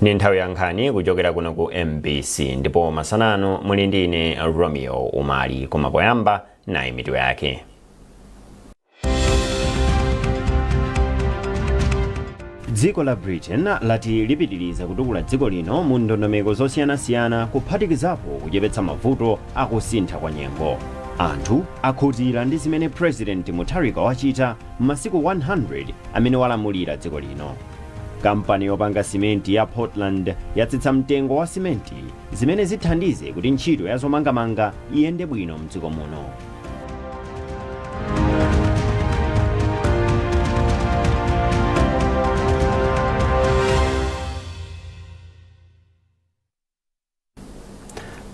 Ndi nthawi ya nkhani kuchokera kuno ku MBC, ndipo masana ano muli ndi ine Romeo Umali. Koma poyamba, nayi mitu yake. Dziko la Britain lati lipitiriza kutukula dziko lino mu ndondomeko zosiyanasiyana, kuphatikizapo kuchepetsa mavuto akusintha kwa nyengo. Anthu akhutira ndi zimene President Mutharika wachita m'masiku 100 amene walamulira dziko lino. Kampani yopanga simenti ya Portland yatsitsa mtengo wa simenti, zimene zithandize kuti ntchito ya zomangamanga iyende bwino mdziko muno.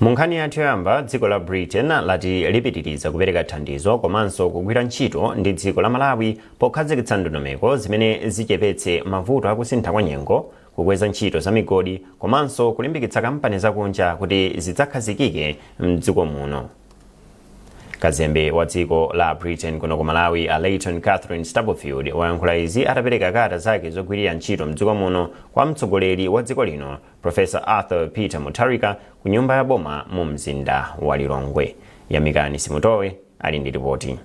Mu nkhani yathu yoyamba, dziko la Britain lati lipitiriza kupereka thandizo komanso kugwira ntchito ndi dziko la Malawi pokhazikitsa ndondomeko zimene zichepetse mavuto akusintha kwa nyengo, kukweza ntchito za migodi komanso kulimbikitsa kampani zakunja kuti zidzakhazikike mdziko muno. Kazembe wa dziko la Britain kuno ku Malawi, a Leighton Catherine Stubblefield, wayankhula izi atapereka kalata zake zogwirira ntchito mdziko muno kwa mtsogoleri wa dziko lino, Professor Arthur Peter Mutharika, ku nyumba ya boma mu mzinda wa Lilongwe. Yamikani Simutowe ali ndi ripoti.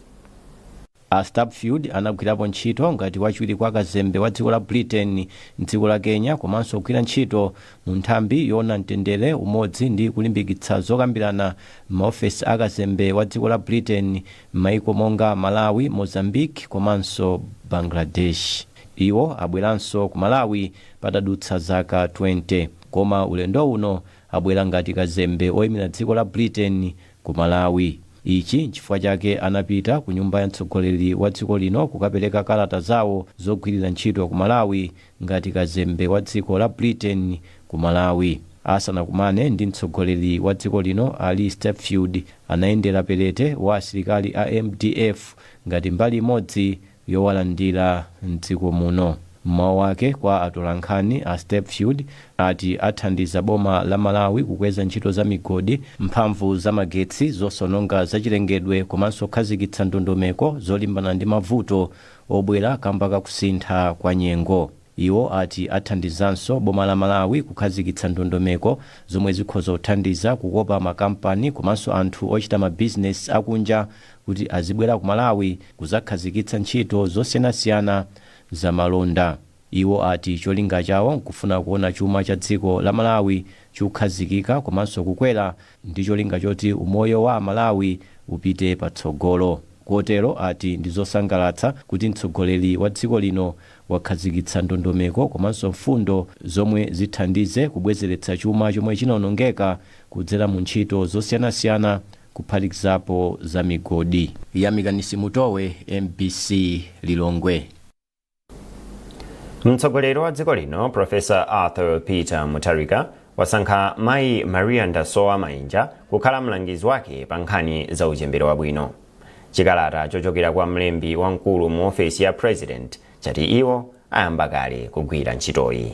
A Stubblefield anagwirapo ntchito ngati wachiwiri kwa kazembe wa dziko la Britain mdziko la Kenya, komanso kugwira ntchito mu nthambi yoona mtendere, umodzi ndi kulimbikitsa zokambirana m'maofesi a kazembe wa dziko la Britain m'maiko monga Malawi, Mozambique komanso Bangladesh. Iwo abweranso ku Malawi patadutsa zaka 20, koma ulendo uno abwera ngati kazembe oyimira dziko la Britain ku Malawi. Ichi nchifukwa chake anapita ku nyumba ya mtsogoleri wa dziko lino kukapereka kalata zawo zogwirira ntchito ku Malawi ngati kazembe wa dziko la Britain ku Malawi. Asanakumane ndi mtsogoleri wa dziko lino, a Lee Stubblefield anayendera perete wa asilikali a MDF ngati mbali imodzi yowalandira mdziko muno. M'mawu ake kwa atolankhani, a Stubblefield ati athandiza boma la Malawi kukweza ntchito za migodi, mphamvu za magetsi zosaononga zachilengedwe komanso kukhazikitsa ndondomeko zolimbana ndi mavuto obwera kamba kakusintha kwa nyengo. Iwo ati athandizanso boma la Malawi kukhazikitsa ndondomeko zomwe zikhoza kuthandiza kukopa makampani komanso anthu ochita mabizinesi akunja kuti azibwera ku Malawi kuzakhazikitsa ntchito zosiyanasiyana za malonda. Iwo ati cholinga chawo nkufuna kuona chuma cha dziko la Malawi chikukhazikika komanso kukwera ndi cholinga choti umoyo wa Amalawi upite patsogolo. Kotero ati ndi zosangalatsa kuti mtsogoleri wa dziko lino wakhazikitsa ndondomeko komanso mfundo zomwe zithandize kubwezeretsa chuma chomwe chinaonongeka kudzera mu ntchito zosiyanasiyana, kuphatikizapo za migodi. Yamikani Simutowe, MBC, Lilongwe. Mtsogoleri wa dziko lino, Professor Arthur Peter Mutharika, wasankha Mayi Maria Ndasowa Mainja kukhala mlangizi wake pa nkhani za uchembere wabwino. Chikalata chochokera kwa mlembi wamkulu mu ofesi ya President chati iwo ayamba kale kugwira ntchitoyi.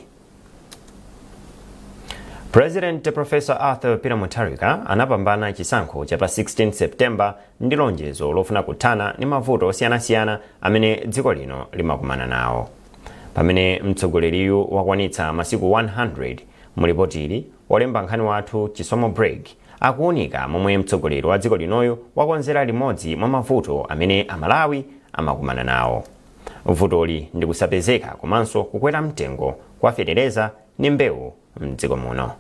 President Professor Arthur Peter Mutharika anapambana chisankho cha pa 16 September ndi lonjezo lofuna kuthana ndi mavuto osiyanasiyana amene dziko lino limakumana nawo. Pamene mtsogoleriyu wakwanitsa masiku 100, mulipotili wolemba nkhani wathu Chisomo Break akuunika momwe mtsogoleri wa dziko linoyu wakonzera limodzi mwa mavuto amene Amalawi amakumana nawo. Vutoli ndi kusapezeka komanso kukwera mtengo kwa fetereza ndi mbewu mdziko muno.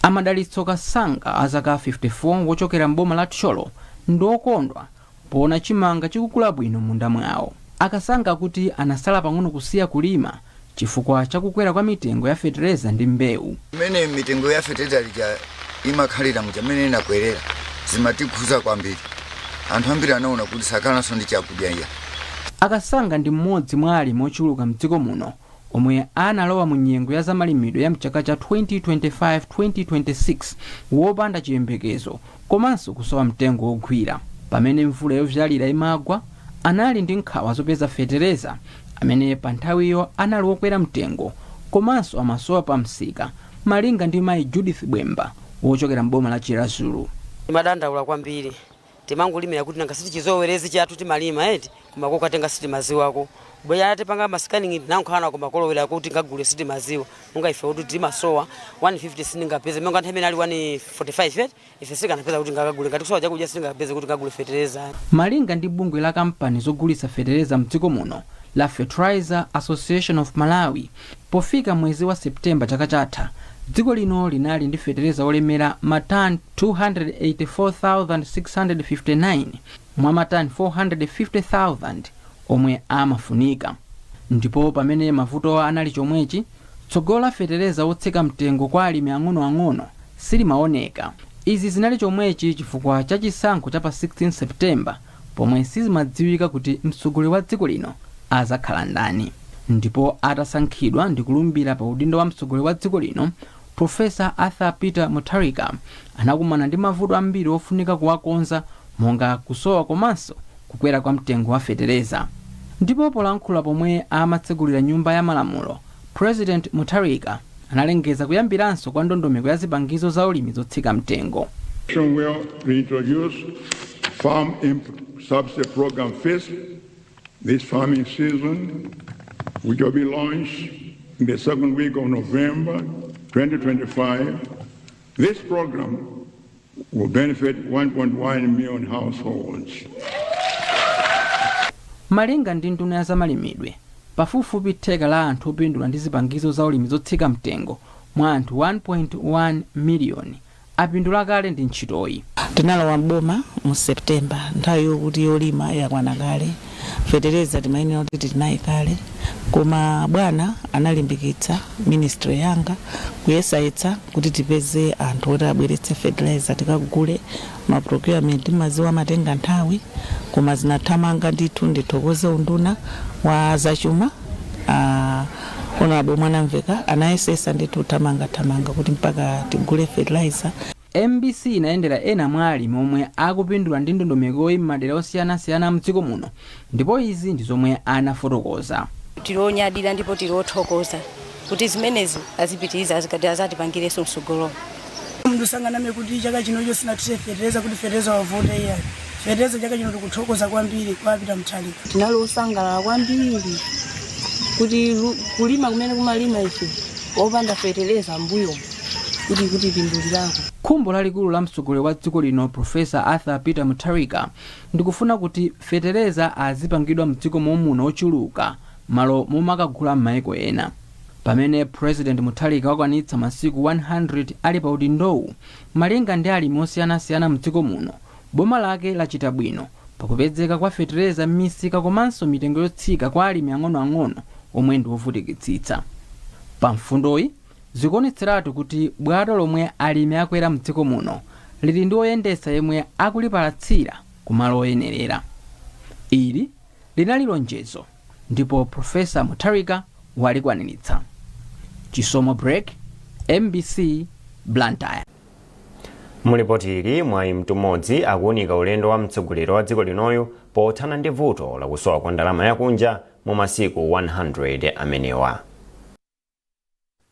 A Madalitso Kasanga a zaka 54 wochokera m'boma la Thyolo ndi okondwa poona chimanga chikukula bwino m'munda mwawo. A Kasanga akuti anasala pang'ono kusiya kulima chifukwa cha kukwera kwa mitengo ya fetereza ndi mbewu. Mmene mitengo ya fetereza lija imakhalira muja, mmene inakwerera, zimatikhuza kwambiri. Anthu ambiri anaona kuti sakhalanso ndi chakudya iya. A Kasanga ndi mmodzi mwa alimi ochuluka mdziko muno omwe analowa mu nyengo ya zamalimidwe ya mchaka cha 2025-2026 wopanda chiyembekezo komanso kusowa mtengo wogwira. Pamene mvula yovyalira imagwa, anali ndi nkhawa zopeza fetereza amene pa nthawiyo anali wokwera mtengo komanso amasowa pa msika, malinga ndi Mayi Judith Bwemba wochokera m'boma la Chiradzulu. Timadandaula kwambiri. Timangolimira kuti nanga sitichizowerezi chathu, timalima eti, koma kokatenga sitimaziwako. Bweya atipanga ma scanning, tinankhana koma kolowera kuti ngagule sitimaziwa. Monga ife kuti timasowa 150 sindingapeze, monga nthawi imene ali 145 eti, ife sikanapeza kuti ngakagule. Ngati kusowa chakudya, sindingapeze kuti ngagule fetereza. Malinga ndi bungwe la kampani zogulitsa fetereza mdziko muno la Fertilizer Association of Malawi, pofika mwezi wa Septemba chaka chatha, dziko lino linali ndi fetereza olemera matani 284,659 mwa matani 450,000 omwe amafunika. Ndipo pamene mavutowa anali chomwechi, tsogolo la fetereza wotsika mtengo kwa alimi ang'onoang'ono silimaoneka. Izi zinali chomwechi chifukwa cha chisankho cha pa 16 Septemba, pomwe sizimadziwika kuti mtsogoleri wa dziko lino azakhala ndani. Ndipo atasankhidwa ndi kulumbira pa udindo wa mtsogoleri wa dziko lino, Profesa Arthur Peter Mutharika anakumana ndi mavuto ambiri ofunika kuwakonza, monga kusowa komanso kukwera kwa mtengo wa fetereza. Ndipo polankhula pomwe amatsegulira Nyumba ya Malamulo, President Mutharika analengeza kuyambiranso kwa ndondomeko ya zipangizo za ulimi zotsika mtengo. Will reintroduce Farm Input Subsidy Program, FISP, this farming season, which will be launched in the second week of November 2025. This program will benefit 1.1 million households. Malinga ndi nduna ya zamalimidwe, pafupifupi theka la anthu opindula ndi zipangizo za ulimi zotsika mtengo mwa anthu 1.1 miliyoni apindula kale ndi ntchitoyi. Tinalowa mboma mu September, nthawi yokuti yolima yakwana kale. Fetereza timayenera kuti tinayi kale, koma bwana analimbikitsa ministry yanga kuyesayetsa kuti tipeze anthu oti abweretse fertilizer tikagule. Ma procurement maziwa amatenga nthawi, koma zinathamanga ndithu. Ndithokoze unduna wa zachuma, Honorable Mwanamveka anayesesa ndithu kuthamangathamanga kuti mpaka tigule fertilizer. MBC inayendera ena mwa alimi omwe akupindula ndi ndondomekoyi m'madera osiyanasiyana mdziko muno, ndipo izi ndi zomwe anafotokoza. Tili onyadira ndipo tili othokoza kuti zimenezi azipitiriza, azikati azatipangirenso msogolo. Munthu sanganame kuti chaka chinocho sinathire fetereza, kuti fetereza wavuta, iyayi. Fetereza chaka chino tikuthokoza kwambiri kwa Peter Mutharika. Tinali osangalala kwambiri kuti kulima kumene kumalima ife opanda fetereza mbuyo kuti pindulirako. Khumbo lalikulu la mtsogoleri wa dziko lino, Profesa Arthur Peter Mutharika, ndikufuna kuti fetereza azipangidwa mdziko momuno ochuluka malo momakagula m'mayiko ena. Pamene President Mutharika wakwanitsa masiku 100 ali pa udindowu, malinga ndi alimi osiyanasiyana mdziko muno, boma lake lachita bwino pakupezeka kwa fetereza m'misika komanso mitengo yotsika kwa alimi ang'onoang'ono omwe ndi ovutikitsitsa. Pa mfundoyi, zikuonetseratu kuti bwato lomwe alimi akwera mdziko muno lili ndi oyendetsa yemwe akulipalatsira kumalo oyenerera. Ili linali lonjezo ndipo Profesa Mutharika walikwaniritsa. Chisomo Break, MBC, Blantyre. Mulipoti ili, Mwayi Mtumodzi akuunika ulendo wa mtsogoleri wa dziko linoyu pothana ndi vuto lakusowa kwa ndalama yakunja mu masiku 100 amenewa.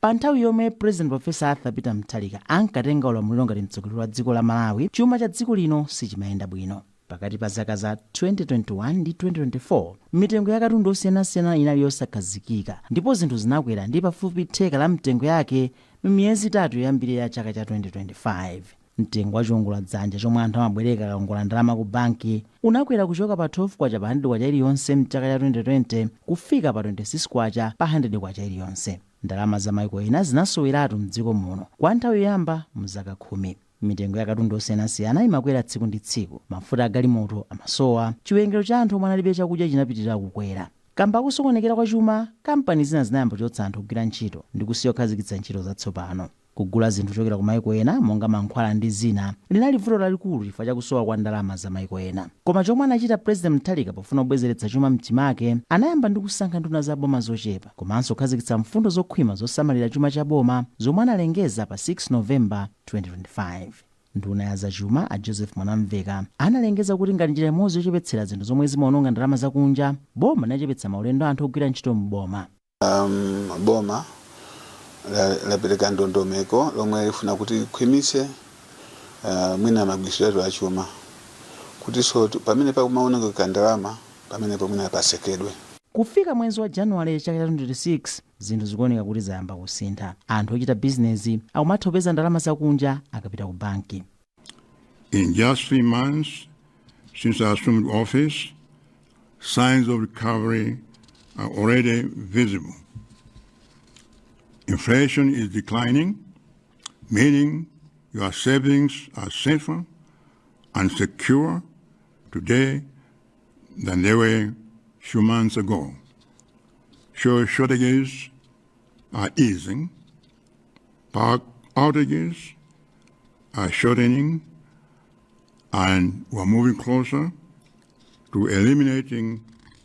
Pa nthawi yomwe President Professor Arthur Peter Mutharika ankatenga ulamuliro ngati mtsogoleri wa dziko la Malawi, chuma cha dziko lino sichimayenda bwino. Pakati pa zaka za 2021 ndi 2024, mitengo ya katundu osiyanasiyana inali yosakhazikika ndipo zinthu zinakwera ndi pafupi theka la mitengo yake m'miyezi 3 yoyambirira ya chaka cha 2025. Mtengo wa chiwongoladzanja chomwe anthu amabwereka akakongola ndalama ku banki unakwera kuchoka pa 12 kwacha pa 100 kwacha iliyonse mchaka cha 2020 kufika pa 26 kwacha pa 100 kwacha iliyonse. Ndalama za maiko ena zinasoweratu mdziko muno kwa nthawi yoyamba mzaka 10. Mitengo ya katundu osiyanasiyana imakwera tsiku ndi tsiku, mafuta agalimoto amasowa, chiwerengero cha anthu omwe analibe chakudya chinapitirira kukwera. Kamba kusokonekera kwa chuma, kampani zina zinayamba kuchotsa anthu kugwira ntchito ndi kusiya kukhazikitsa ntchito zatsopano. Kugula zinthu kuchokera ku maiko ena monga mankhwala ndi zina linali vuto lalikulu chifukwa chakusowa kwa ndalama za maiko ena. Koma chomwe anachita President Mutharika pofuna kubwezeretsa chuma mchimake, anayamba ndi kusankha nduna za boma zochepa komanso kukhazikitsa mfundo zokhwima zosamalira chuma cha boma zomwe analengeza pa 6 Novemba 2025. Nduna ya zachuma a Joseph Mwanamveka analengeza kuti ngati njira imodzi yochepetsera zinthu zomwe zimaononga ndalama zakunja, boma linachepetsa maulendo anthu ogwira ntchito m'boma. Boma lapereka ndondomeko lomwe lifuna kuti likhwimitse mwina magwiritsidwe achuma. Kutinso pamene pakumaoneka ndalama, pamene pomwe pasekedwe. Kufika mwezi wa Januwale chaka cha 2026, zinthu zikuoneka kuti zayamba kusintha. Anthu ochita bizinezi akumatha kupeza ndalama zakunja akapita ku banki. In just 3 months since I assumed office, signs of recovery are already visible. Inflation is declining, meaning your savings are safer and secure today than they were few months ago. Fuel shortages are easing, power outages are shortening, and we're moving closer to eliminating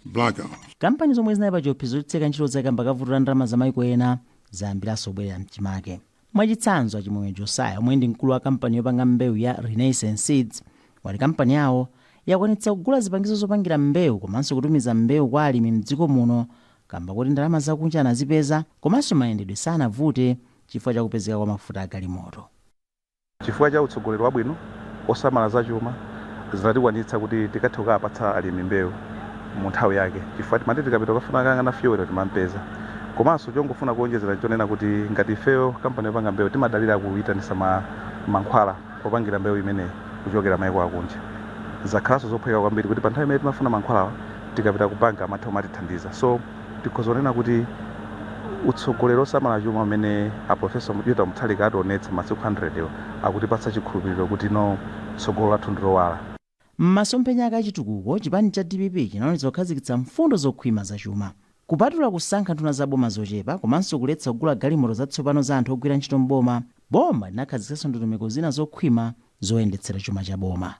blackouts. Kampani zomwe zinali pa chiopsezo chotseka ntchito zake kamba ka vuto la ndalama za maiko ena zayambiranso kubwerera mchimake. Mwachitsanzo, Achimwemwe Josiah, omwe ndi mkulu wa kampani yopanga mbewu ya Renaissance Seeds, wati kampani yawo yakwanitsa kugula zipangizo zopangira mbewu komanso kutumiza mbewu kwa alimi mdziko muno kamba kuti ndalama zakunja anazipeza, komanso mayendedwe sanavute chifukwa chakupezeka kwa mafuta agalimoto. Chifukwa cha utsogoleri wabwino osamala zachuma, zinatikwanitsa kuti tikathe kukapatsa alimi mbewu mu nthawi yake, chifukwa timati tikapita kukafuna kangana fuel timampeza. Komanso chongofuna kuonjezera chonena kuti ngati ifeyo kampani yopanga mbewu timadalira kuyitanisa mankhwala opangira mbewu imeneyi kuchokera maiko akunja, zakhalanso zophweka kwambiri kuti pa nthawi imene timafuna mankhwalawa tikapita ku banki amatha kumatithandiza. So tikhoza kunena kuti utsogoleri osamala chuma umene a Professor Peter Mutharika ationetsa masiku 100 iwo akutipatsa chikhulupiriro kuti no, tsogolo lathu ndilowala. M'masomphenya ake achitukuko, chipani cha DPP chinaonetsa kukhazikitsa mfundo zokhwima zachuma. Kupatula kusankha nduna za boma zochepa komanso kuletsa kugula galimoto zatsopano za anthu ogwira ntchito mboma, boma linakhazikitsanso ndondomeko zina zokhwima zoyendetsera chuma cha boma.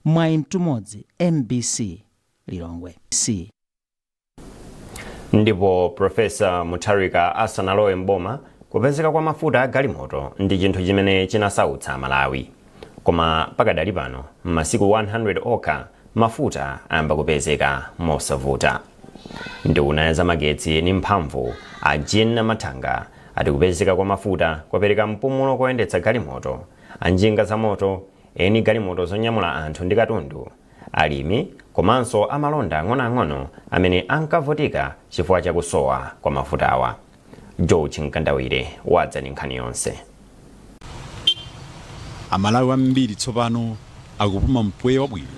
Mwayi Mtumodzi, MBC, Lilongwe C. Ndipo Professor Mutharika asanalowe mboma, kupezeka kwa mafuta a galimoto ndi chinthu chimene chinasautsa Malawi, koma pakadali pano, m'masiku 100 okha, mafuta ayamba kupezeka mosavuta. Nduna ya zamagetsi ndi mphamvu a Jean Mathanga ati kupezeka kwa mafuta kwapereka mpumulo koyendetsa galimoto, anjinga za moto, eni galimoto zonyamula anthu ndi katundu, alimi komanso amalonda ang'onoang'ono amene ankavutika chifukwa chakusowa kwa mafutawa. George Mkandawire wadza ndi nkhani yonse. Amalawi ambiri tsopano akupuma mpweya wabwino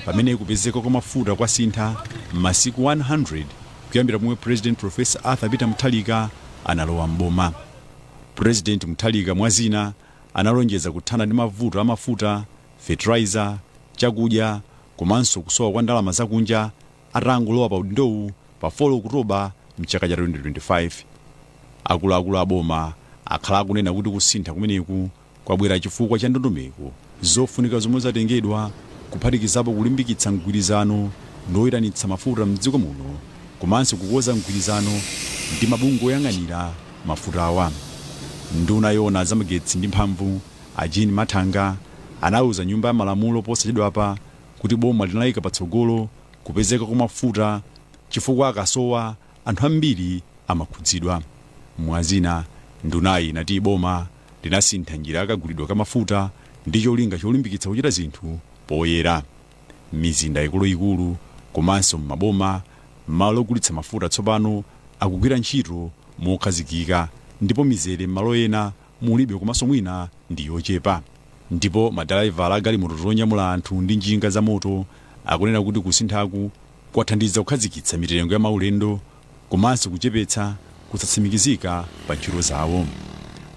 pamene kupezeka kwa mafuta kwasintha m'masiku 100 kuyambira pomwe President Professor Arthur Peter Mutharika analowa mboma. President Mutharika, mwazina, analonjeza kuthana ndi mavuto amafuta, fertilizer, chakudya komanso kusowa kwa ndalama zakunja atangolowa pa udindowu pa 4 Okutoba mchaka cha 2025. Akuluakulu aboma akhala akunena kuti kusintha kumeneku kwabwera chifukwa cha ndondomeko zofunika zomwe zatengedwa, kuphatikizapo kulimbikitsa mgwirizano ndi oyitanitsa mafuta mdziko muno komanso kukonza mgwirizano ndi mabungwe oyang'anira mafutawa. Nduna yoona zamagetsi ndi mphamvu a Jean Mathanga anawuza Nyumba ya Malamulo posachedwapa kuti boma linayika patsogolo kupezeka kwa mafuta chifukwa akasowa anthu ambiri amakhudzidwa. Mwazina, ndunayi inati boma linasintha njira yakagulidwe ka mafuta ndi cholinga cholimbikitsa kuchita zinthu poyera. Mizinda ikuluikulu komanso m'maboma, malo ogulitsa mafuta tsopano akugwira ntchito mokhazikika ndipo mizere m'malo ena mulibe komanso mwina ndi yochepa. Ndipo madalaivala a galimoto zonyamula anthu ndi njinga za moto akunena kuti kusinthaku kwathandiza kukhazikitsa mitengo ya maulendo komanso kuchepetsa kusatsimikizika pa ntchito zawo.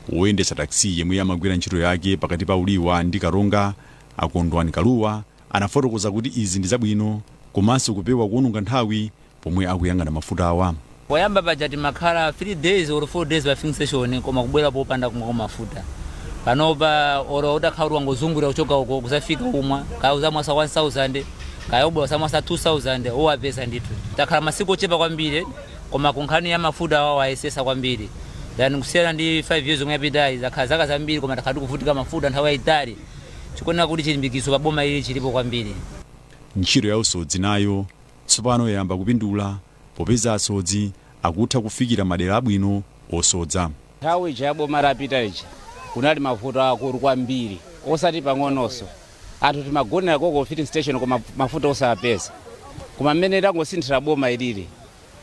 Woyendetsa taxi yemwe amagwira ntchito yake pakati pa Uliwa ndi Karonga, Akondwani Kaluwa, anafotokoza kuti izi ndi zabwino komanso kupewa kuwononga nthawi pomwe akuyang'ana mafutawa. Poyamba paja timakhala 3 days or 4 days pa filling station koma kubwera popanda kumwa mafuta. Panopa olo utakhala kuti wangozungulira kuchoka uko kuzafika umwa kaya uzamwasa 1000, kaya ubwa uzamwasa 2000, uwapeza ndithu. Takhala masiku ochepa kwambiri, koma ku nkhani ya mafuta awa wayesesa kwambiri than kusiyana ndi 5 years yomwe yapitayi. Zakhala zaka zambiri koma takhala tikuvutika mafuta nthawi yayitali. Chikuoneka kuti chilimbikiso pa boma ili chilipo kwambiri. Ntchito ya usodzi nayo tsopano yayamba kupindula popeza asodzi akutha kufikira madera abwino osodza. Nthawi ija ya boma lapita ija kunali mavuto akulu kwambiri, osati pang'ononso. Anthu timagonera koko filling station koma mafuta osapeza. Koma mmene tangosinthira boma ilili,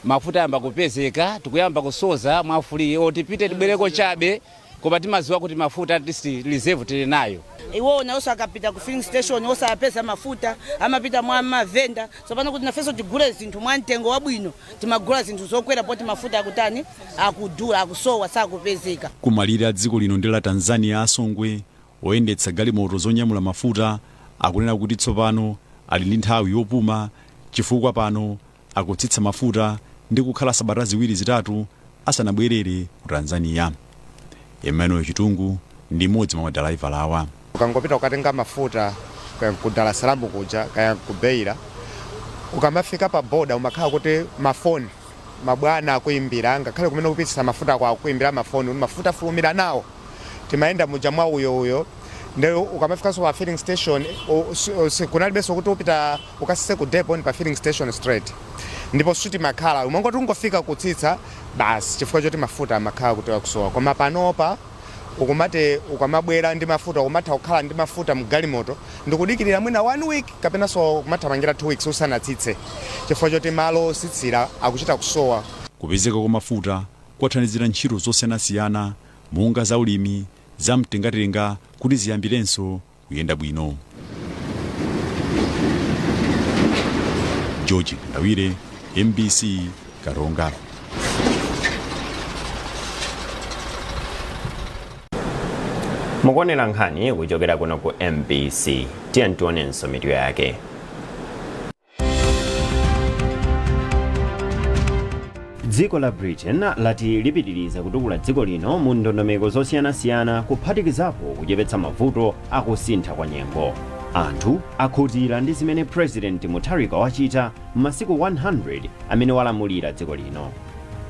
mafuta ayamba kupezeka, tikuyamba kusoza mwa free, otipite tibwereko chabe, koma timaziwa kuti mafuta at least reserve tili nayo. Iwo nawonso akapita ku filling station osapeza mafuta, amapita mwa mavenda. Tsopano kuti nafenso tigule zinthu mwa mtengo wabwino, timagula zinthu zokwera poti mafuta akutani? Akudula, akusowa, sakupezeka. Kumalire a dziko lino ndi la Tanzania asongwe, oyendetsa galimoto zonyamula mafuta akunena kuti tsopano ali ndi nthawi yopuma chifukwa pano akutsitsa mafuta ndi kukhala sabata ziwiri zitatu asanabwerere ku Tanzania. Emmanuel Chitungu ndi mmodzi mwa madalaivala awa. Ukangopita kukatenga mafuta kaya ku Dar es Salaam kuja, kaya ku Beira, ukamafika pa boda umakhala kuti mafoni mabwana akuimbira, ngakhale kumene kupitisa mafuta ako akuimbira mafoni kuti mafuta fulumira nawo. Timayenda muja mwa uyo uyo, ndi ukamafikanso pa filling station kunalibenso kuti upita ukasise ku depot, pa filling station straight. Ndipo sitimakhala, umangoti ungofika kutsitsa basi, chifukwa choti mafuta amakhala kuti akusowa. Koma panopa ukumati ukamabwera ndi mafuta, umatha kukhala ndi mafuta mgalimoto ndikudikirira mwina one week kapenanso kumathamangira 2 weeks usanatsitse, chifukwa choti malo ositsira akuchita kusowa. Kupezeka kwa mafuta kwathandizira ntchito zosiyanasiyana monga zaulimi, zamtengatenga kuti ziyambirenso kuyenda bwino. George Ndawire, MBC, Karonga. Mukuonera nkhani kuchokera kuno ku MBC. Tiye tionenso mitu yake. Dziko la Britain lati lipitiriza kutukula dziko lino mu ndondomeko zosiyanasiyana, kuphatikizapo kuchepetsa mavuto akusintha kwa nyengo. Anthu akhutira ndi zimene President Mutharika wachita m'masiku 100 amene walamulira dziko lino.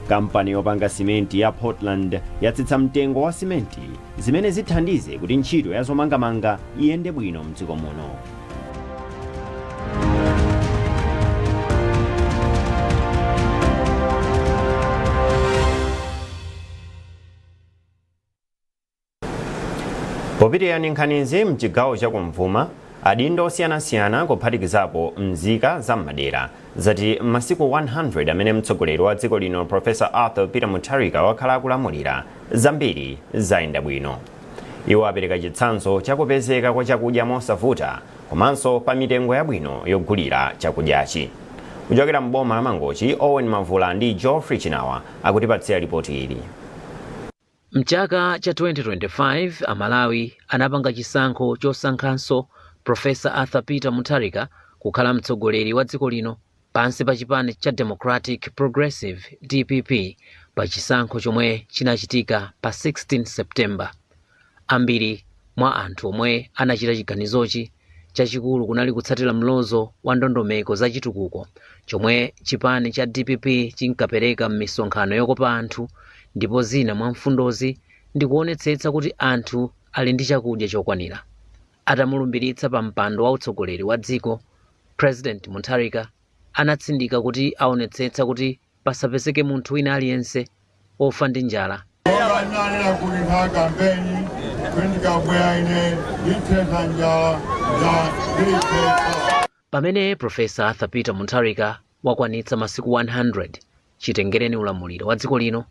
Kampani yopanga simenti ya Portland yatsitsa mtengo wa simenti, zimene zithandize kuti ntchito ya zomangamanga iyende bwino mdziko muno. Popitirira ndi nkhanizi, mchigawo chakumvuma adindo osiyanasiyana kuphatikizapo mzika za m'madera zati masiku 100 amene mtsogoleri wa dziko lino Professor Arthur Peter Mutharika wakhala akulamulira, zambiri zayenda bwino. Iwo apereka chitsanzo chakupezeka kwa chakudya mosavuta komanso pa mitengo yabwino yogulira chakudyachi. Kuchokera m'boma la Mangochi, Owen Mavula ndi Geoffrey Chinawa akutipatsira ripoti ili. Mchaka cha 2025 Amalawi anapanga chisankho chosankhanso Professor Arthur Peter Mutharika kukhala mtsogoleri wa dziko lino pansi pa chipani cha Democratic Progressive, DPP, pa chisankho chomwe chinachitika pa 16 September. Ambiri mwa anthu omwe anachita chiganizochi, chachikulu kunali kutsatira mlozo wa ndondomeko za chitukuko chomwe chipani cha DPP chinkapereka m'misonkhano yokopa anthu, ndipo zina mwa mfundozi ndi kuonetsetsa kuti anthu ali ndi chakudya chokwanira. Atamulumbiritsa pa mpando wa utsogoleri wa dziko, President Mutharika anatsindika kuti aonetsetsa kuti pasapezeke munthu wina aliyense ofa ndi njala. Monga ndinanena kuti nthawi kampeni kuti ndikabwera ine ndithetsa njala, njala ndiyithetsa. Pamene Professor Arthur Peter Mutharika wakwanitsa masiku 100 chitengereni ulamuliro wa dziko lino,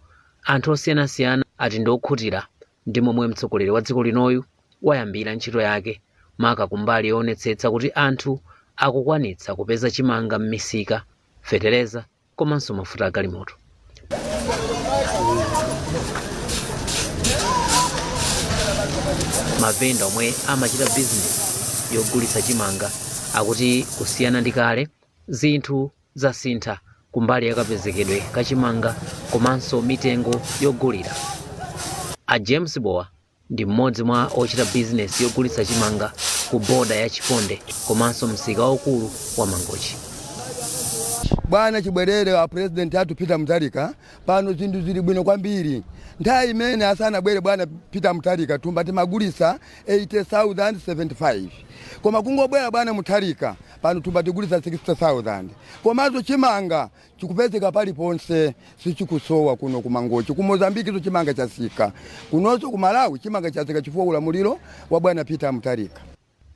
anthu osiyanasiyana ati ndi okhutira ndi momwe mtsogoleri wa dziko linoyu wayambira ntchito yake, maka kumbali yoonetsetsa kuti anthu akukwanitsa kupeza chimanga m'misika, fetereza komanso mafuta agalimoto. Mavenda omwe amachita bizinesi yogulitsa chimanga akuti kusiyana ndi kale, zinthu zasintha kumbali yakapezekedwe ka chimanga komanso mitengo yogulira. A James Bowa ndi mmodzi mwa ochita bizinesi yogulitsa chimanga ku boda ya Chiponde komanso msika waukulu wa Mangochi. Bwana chibwerere a President athu Peter Mutharika, pano zinthu zili bwino kwambiri. Nthawi imene asanabwere bwana Peter Mutharika, thumba timagulisa 80,075, koma kungobwera bwana Mutharika, pano thumba tigulisa 60,000. Komanso chimanga chikupezeka paliponse, sichikusowa kuno ku Mangochi. Ku Mozambikiso chimanga chasika, kunonso ku Malawi chimanga chasika chifukwa ulamuliro wa bwana Peter Mutharika.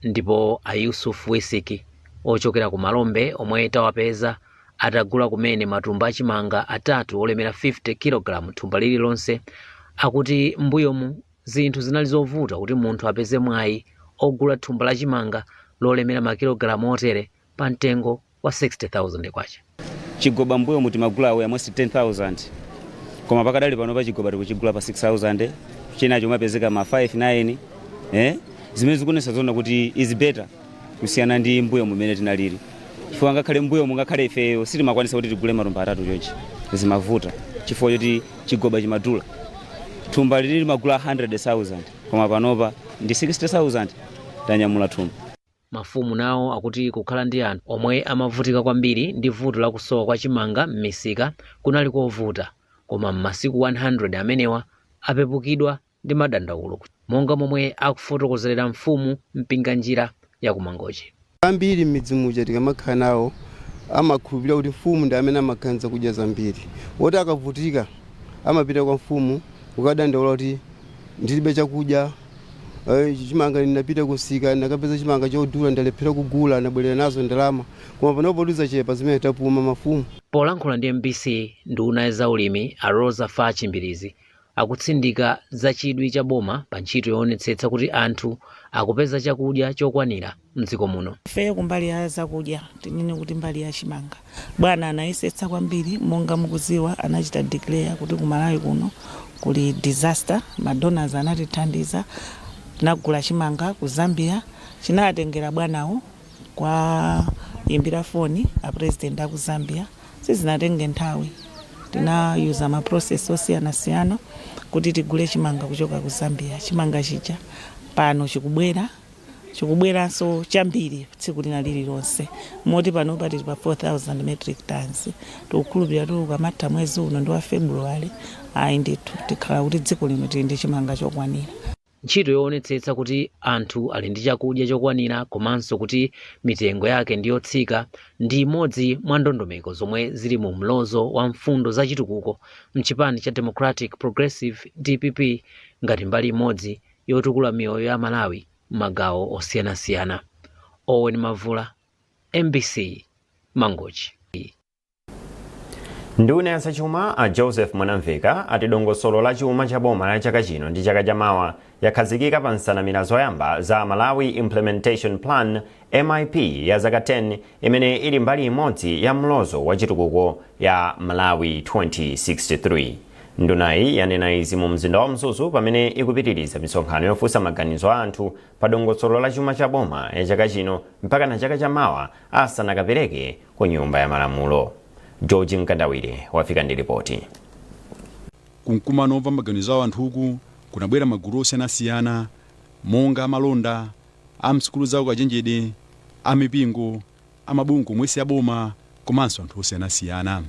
Ndipo a Yusuf Wisiki ochokera ku Malombe, omwe tawapeza atagula kumene matumba achimanga atatu olemera 50 kg thumba lililonse, akuti m'mbuyomu zinthu zinali zovuta kuti munthu apeze mwayi ogula thumba la chimanga lolemera makilogalamu otere pa mtengo wa 60,000 kwacha. Chigoba mbuyo timagula almost 10,000, koma pakadali pano pa chigoba tikuchigula pa 6000, chinacho mapezeka ma 5 9, zimene zikuonetsa zona kuti is better kusiyana ndi mbuyo mumene tinalili, chifukwa ngakhale mbuyo mungakhale ifeyo sitimakwanisa kuti tigule matumba atatu chonchi, zimavuta chifukwa choti chigoba chimadula. Thumba lili limagula 100,000, koma panopa ndi 60,000 tanyamula thumba. Mafumu nawo akuti kukhala ndi anthu omwe amavutika kwambiri ndi vuto la kusowa kwa chimanga m'misika kunali kovuta, koma m'masiku 100 amenewa apepukidwa ndi madandaulo, monga momwe akufotokozerera mfumu Mpinganjira ya kuMangochi. Ambiri m'midzi muja tikamakhala nawo amakhulupirira kuti mfumu ndi amene amakhala kudya zambiri, woti akavutika amapita kwa mfumu kukadandaula kuti ndilibe chakudya, chimanga ndinapita kusika ndakapeza chimanga chodula, ndalephera kugula, ndabwerera nazo ndalama. Koma panopo tizachepa zimene tapuma mafumu. Polankhula ndi MBC, nduna ya zaulimi a Rosa Fachi Mbilizi akutsindika za chidwi cha boma pa ntchito yoonetsetsa kuti anthu akupeza chakudya chokwanira mdziko muno. Ifeyo kumbali ya zakudya, tinene kuti mbali ya chimanga, bwana anayesetsa kwambiri. Monga mukuziwa, anachita declare kuti ku Malawi kuno kuli disaster. Madonors anatithandiza, tinagula chimanga ku Zambia. Chinatengera bwanawo kwa imbira foni a president aku Zambia, sizinatenge nthawi, tinayuza ma process osiyanasiyana kuti tigule chimanga kuchoka ku Zambia. Chimanga chija pano chikubwera, chikubweranso chambiri tsiku lina lililonse, moti panopa tili pa 4000 metric tons. Tikukhulupirira kuti ukamatha mwezi uno ndi wa February, ayi ndithu, tikhala kuti dziko lino tili ndi chimanga chokwanira. Ntchito yoonetsetsa kuti anthu ali ndi chakudya chokwanira komanso kuti mitengo yake ndi yotsika ndi imodzi mwa ndondomeko zomwe zili mu mlozo wa mfundo za chitukuko mchipani cha Democratic Progressive, DPP, ngati mbali imodzi yotukula miyoyo ya Malawi m'magawo osiyanasiyana. Owen Mavula, MBC, Mangochi. Nduna ya zachuma a Joseph Mwanamveka ati dongosolo la chuma cha boma la chaka chino ndi chaka chamawa yakhazikika pa nsanamira zoyamba za Malawi Implementation Plan, MIP, ya zaka 10, imene ili mbali imodzi ya mlozo wa chitukuko ya Malawi 2063. Ndunayi yanena izi mu mzinda wa Mzuzu pamene ikupitiriza misonkhano yofunsa maganizo a anthu pa dongosolo la chuma cha boma ya chaka chino mpaka na chaka chamawa asanakapereke ku Nyumba ya Malamulo. George Mkandawire wafika ndi ripoti. Kumkumano omva maganizo a anthuku kunabwera magulu osiyanasiyana monga amalonda, amsukulu za ukachenjede, amipingo, amabungwe omwe si aboma komanso anthu osiyanasiyana.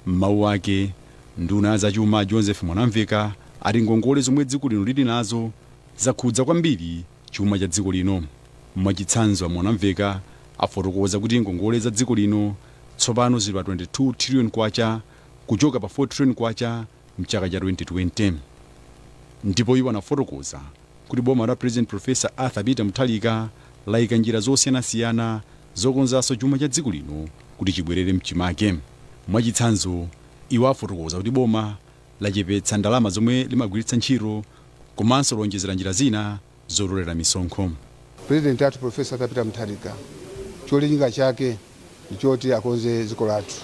M'mawu ake, nduna ya zachuma Joseph Mwanamveka ati ngongole zomwe dziko lino lili nazo zakhudza kwambiri chuma cha dziko lino. Mwachitsanzo, Mwanamveka afotokoza kuti ngongole za dziko lino tsopano zili pa 22 trillion kwacha kuchoka pa 4 trillion kwacha mchaka cha 2020. Ndipo iwo anafotokoza kuti boma la President Professor Arthur Peter Mutharika layika njira zosiyanasiyana zokonzanso chuma cha dziko lino kuti chibwerere mchimake. Mwachitsanzo, iwo afotokoza kuti boma lachepetsa ndalama zomwe limagwiritsa ntchito komanso lonjezera njira zina zotolera misonkho. President athu Professor Arthur Peter Mutharika, cholinga chake ndichoti akonze dziko lathu.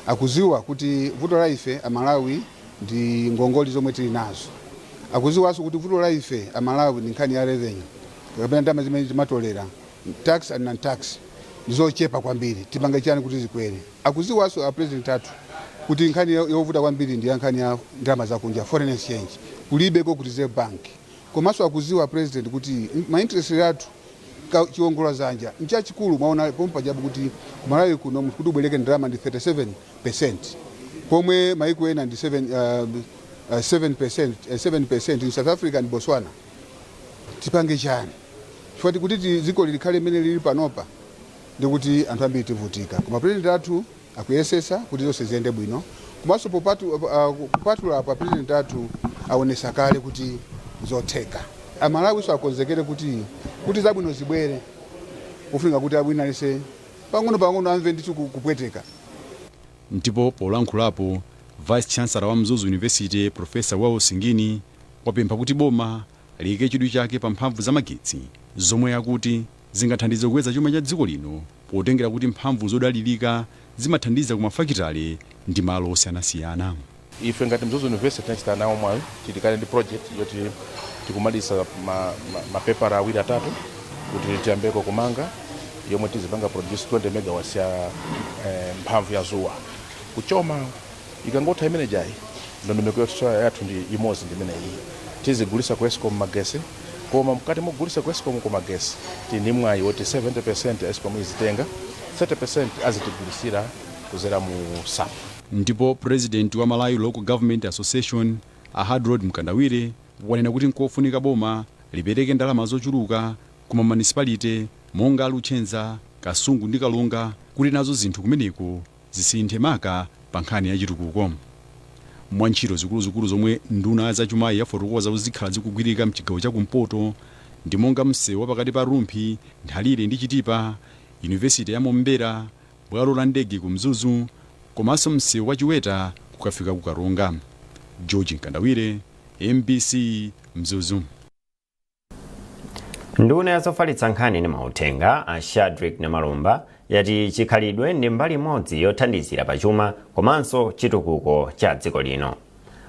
Akuziwa kuti vuto la ife Amalawi ndi ngongole zomwe tili nazo. Akuziwanso kuti vuto la ife Amalawi ndi nkhani ya revenue kapena ndalama zimene timatolera, tax and non-tax, ndizochepa kwambiri. Tipange chani kuti zikwere? Akuziwanso a president athu kuti nkhani yovuta kwambiri ndi ya nkhani ya ndalama zakunja, foreign exchange, kulibeko ku Reserve Bank. Komanso akuziwa president kuti ma interest rate athu, chiwongola zanja nchachikulu. Mwaona pompajapo kuti kumalawi kuno munthu kuti ubwereke ndalama ndi 37, pomwe maiko ena ndi 7, 7%, 7% in South Africa and Botswana. Tipange chani? Chifukwa kuti dziko likhale limene lili panopa ndikuti anthu ambiri tivutika, koma president athu akuyesesa kuti zonse ziyende bwino. Komanso kupatula apa, president athu aonesa kale kuti zotheka. Amalawi akonzekere kuti Kuti zabwino zibwere, kufunika kuti abwino alise pang'ono pang'ono amve ndithu kupweteka. Ndipo polankhulapo, Vice Chancellor wa Mzuzu University, Professor Wawo Singini, wapempha kuti boma liyike chidwi chake pa mphamvu za magetsi zomwe akuti zingathandize kukweza chuma cha dziko lino, potengera kuti mphamvu zodalirika zimathandiza ku mafakitale ndi malo osiyanasiyana. Ife ngati Mzuzu University tinachita nawo mwayi, tili kale ndi project yoti tikumaliza mapepala awiri atatu kuti tiyambeko kumanga, yomwe tizipanga produce 20 megawatts ya mphamvu ya zuwa kuchoma. Ikangotha imene jayi, ndondomeko yathu ndi imodzi ndi imeneyi: tizigulisa ku ESCOM magesi. Koma mkati mogulisa ku ESCOM ku magesi, tili ndi mwayi woti 70% ESCOM izitenga, 30% azitigulisira kuzera mu SAP. Ndipo President wa Malawi Local Government Association, a Hardroad Mkandawire, wanena kuti nkofunika boma lipereke ndalama zochuluka kuma municipality monga Luchenza, Kasungu ndi Kalunga kuti nazo zinthu kumeneko zisinthe, maka pa nkhani ya chitukuko. Mwa ntchito zikuluzikulu zomwe nduna zachumayi yafotokoza kuti zikhala zikugwirika mchigawo chakumpoto ndi monga msewu pakati pa Rumphi, Nthalire ndi Chitipa, Yunivesiti ya Mombera, bwalo la ndege ku Mzuzu, komanso msewu wa Chiweta kukafika ku Karonga. George Mkandawire, MBC, Mzuzu. Nduna ya zofalitsa nkhani ndi mauthenga, a Shadrick Namalomba, yati chikhalidwe ndi mbali imodzi yothandizira pachuma komanso chitukuko cha dziko lino.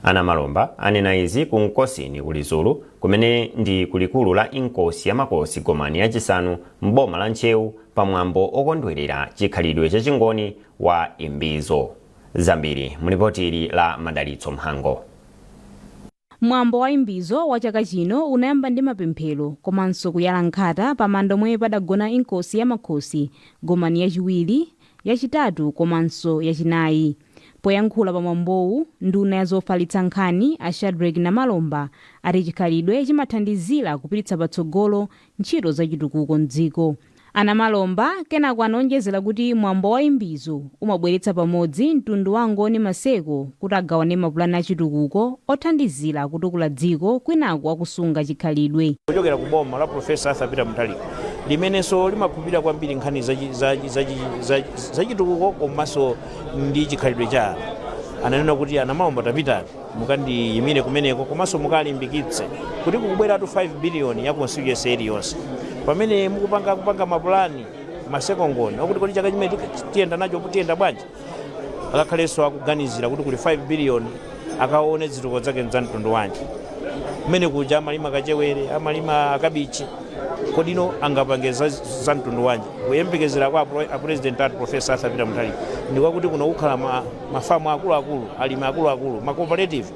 A Namalomba anena izi ku Nkosini ku Lizulu, kumene ndi kulikulu la Inkosi ya Makosi Gomani yachisanu m'boma la Ntcheu, pamwambo okondwerera chikhalidwe chachingoni wa Imbizo. Zambiri mulipoti ili la Madalitso Mhango. Mwambo wa Imbizo wa chaka chino unayamba ndi mapemphero komanso kuyala nkhata pamanda omwe padagona Inkosi ya Makhosi Gomani yachiwiri, yachitatu komanso yachinayi. Poyankhula pa mwambowu, nduna ya zofalitsa nkhani, a Shadrick Namalomba, ati chikhalidwe chimathandizira kupititsa patsogolo ntchito zachitukuko mdziko. A Namalomba kenako anaonjezera kuti mwambo wa Imbizo umabweretsa pamodzi mtundu wa Ngoni Maseko kuti agawane mapulani achitukuko othandizira kutukula dziko kwinaku akusunga chikhalidwe. Kuchokera ku boma la Professor Arthur Peter Mutharika, limenenso limakhulupirira kwambiri nkhani zachitukuko komanso ndi chikhalidwe cha anthu, ananena kuti, "A Namalomba, tapitani mukandiyimire kumeneko komanso mukalimbikitse kuti kukubweratu 5 billion ya constituency iliyonse pamene mukupanga kupanga mapulani Maseko Ngoni okuti kodi chaka chimene tiyenda nacho tiyenda bwanji." Akakhalenso akuganizira kuti kuli 5 billion, akaone zitukuko zake za mtundu wanji. Kumene kuja amalima kachewere, amalima akabichi, kodino angapange za mtundu wanji? Kuyembekezera kwa a President athu, Professor Arthur Peter Mutharika, ndikwakuti kuno kukhala mafamu akuluakulu, alimi akuluakulu, ma cooperative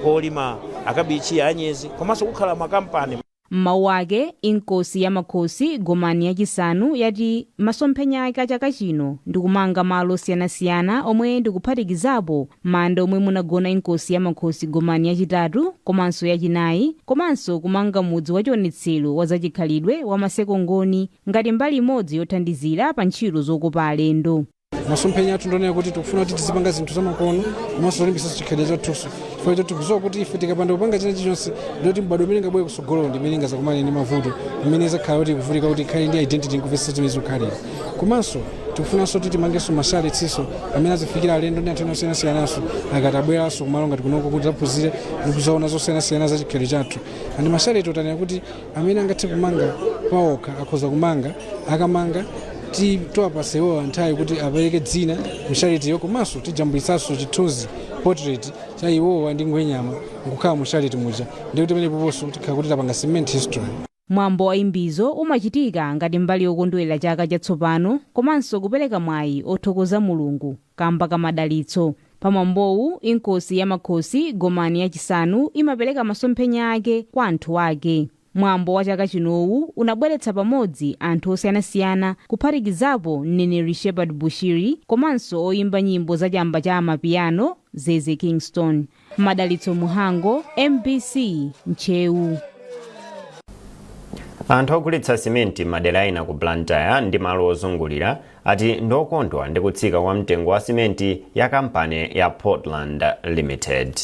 olima akabichi, anyezi, komanso kukhala makampani. M'mawu ake, Inkosi ya Makhosi Gomani yachisanu yati masomphenya ake a chaka chino ndi kumanga malo osiyanasiyana omwe ndikuphatikizapo manda omwe munagona Inkosi ya Makhosi Gomani yachitatu komanso yachinayi, komanso kumanga mudzi wachionetsero wa zachikhalidwe wa Maseko Ngoni ngati mbali imodzi yothandizira pa ntchito zokopa alendo. Masomphenya athu ndionera kuti tikufuna kuti tizipanga zinthu zamakono komanso zolimbikitsa chikhalidwe chathuso, chifukwa cho tikudziwa kuti ife tikapanda kupanga china chilichonse, ndiyoti m'badwo umene ungabwere kutsogolo ndi imene ingazakumane ndi mavuto, imene izakhala kuti ikuvutika kuti ikhale ndi identity nkumvetsetsa zimene zikukhalira. Komanso tikufunanso kuti timangenso ma chalets amene azifikira alendo ndi anthu ena osiyanasiyananso akati abweranso kumalo ngati kunoko kuti aphunzire ndi kuzaona zosiyanasiyana za chikhalidwe chathu. And ma chalet otanena kuti amene angathe kumanga paokha akhoza kumanga, akamanga tiwapatse iwowa nthawi kuti apereke dzina mu chalet-yo, komanso tijambulitsanso chithunzi, portrait cha iwowa ndi ngwenyama nkukhala mu chalet muja, ndi kuti pamene poponso tikhala kuti tapanga cement history. Mwambo wa Imbizo umachitika ngati mbali yokondwerera chaka chatsopano komanso kupereka mwayi othokoza Mulungu kamba kamadalitso. Pamwambowu, Inkosi ya Makhosi Gomani yachisanu imapereka masomphenya ake kwa anthu ake. Mwambo wa chaka chinowu unabweretsa pamodzi anthu osiyanasiyana, kuphatikizapo mneneri Shepherd Bushiri komanso oyimba nyimbo za chamba cha amapiano Zeze Kingston. Madalitso Muhango, MBC, Ntcheu. Anthu ogulitsa simenti m'madera ena ku Blantyre ndi malo ozungulira ati ndokondwa ndi kutsika kwa mtengo wa simenti ya kampani ya Portland Limited.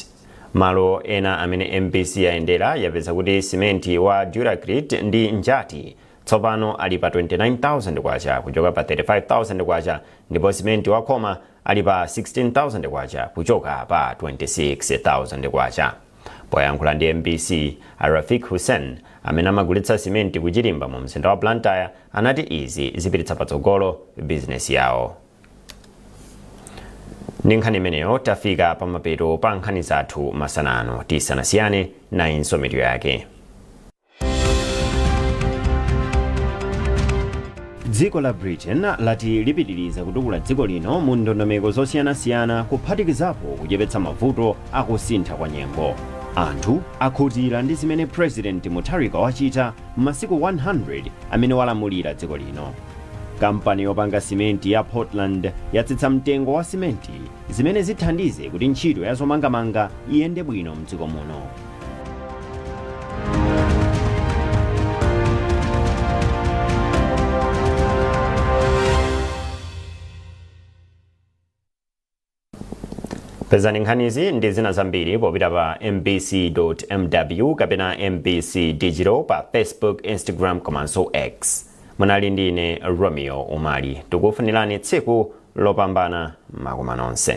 Malo ena amene MBC yayendera yapeza kuti simenti wa Duracrete ndi njati Tsopano ali pa 29,000 kwacha kuchoka pa 35,000 kwacha, ndipo simenti wa khoma ali pa 16,000 kwacha kuchoka pa 26,000 kwacha. Poyankhula ndi MBC, Rafik Hussein amene amagulitsa simenti ku Chirimba mu mzinda wa Blantyre anati izi zipititsa patsogolo bizinesi yawo. Ndi nkhani imeneyo tafika pamapeto pa nkhani zathu masana ano. Tisanasiyane, nayinso mitu yake. Dziko la Britain lati lipitiriza kutukula dziko lino mu ndondomeko zosiyanasiyana, kuphatikizapo kuchepetsa mavuto akusintha kwa nyengo. Anthu akhutira ndi zimene President Mutharika wachita m'masiku 100 amene walamulira dziko lino. Kampani yopanga simenti ya Portland yatsitsa mtengo wa simenti, zimene zithandize kuti ntchito ya zomangamanga iyende bwino mdziko muno. Pezani nkhanizi ndi zina zambiri popita pa mbc.mw kapena MBC Digital pa Facebook, Instagram komanso X. Munali ndi ine Romeo Umali. Tikufunirani tsiku lopambana, makoma nonse.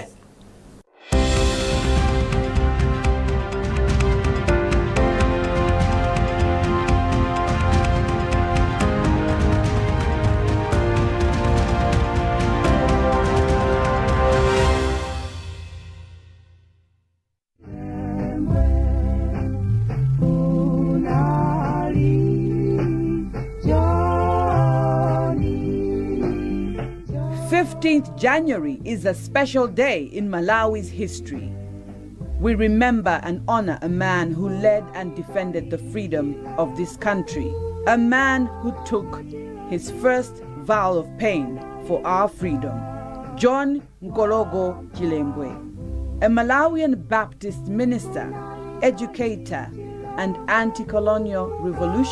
15th January is a special day in Malawi's history. We remember and honor a man who led and defended the freedom of this country, a man who took his first vow of pain for our freedom. John Nkologo Chilembwe, a Malawian Baptist minister, educator, and anti colonial revolutionary.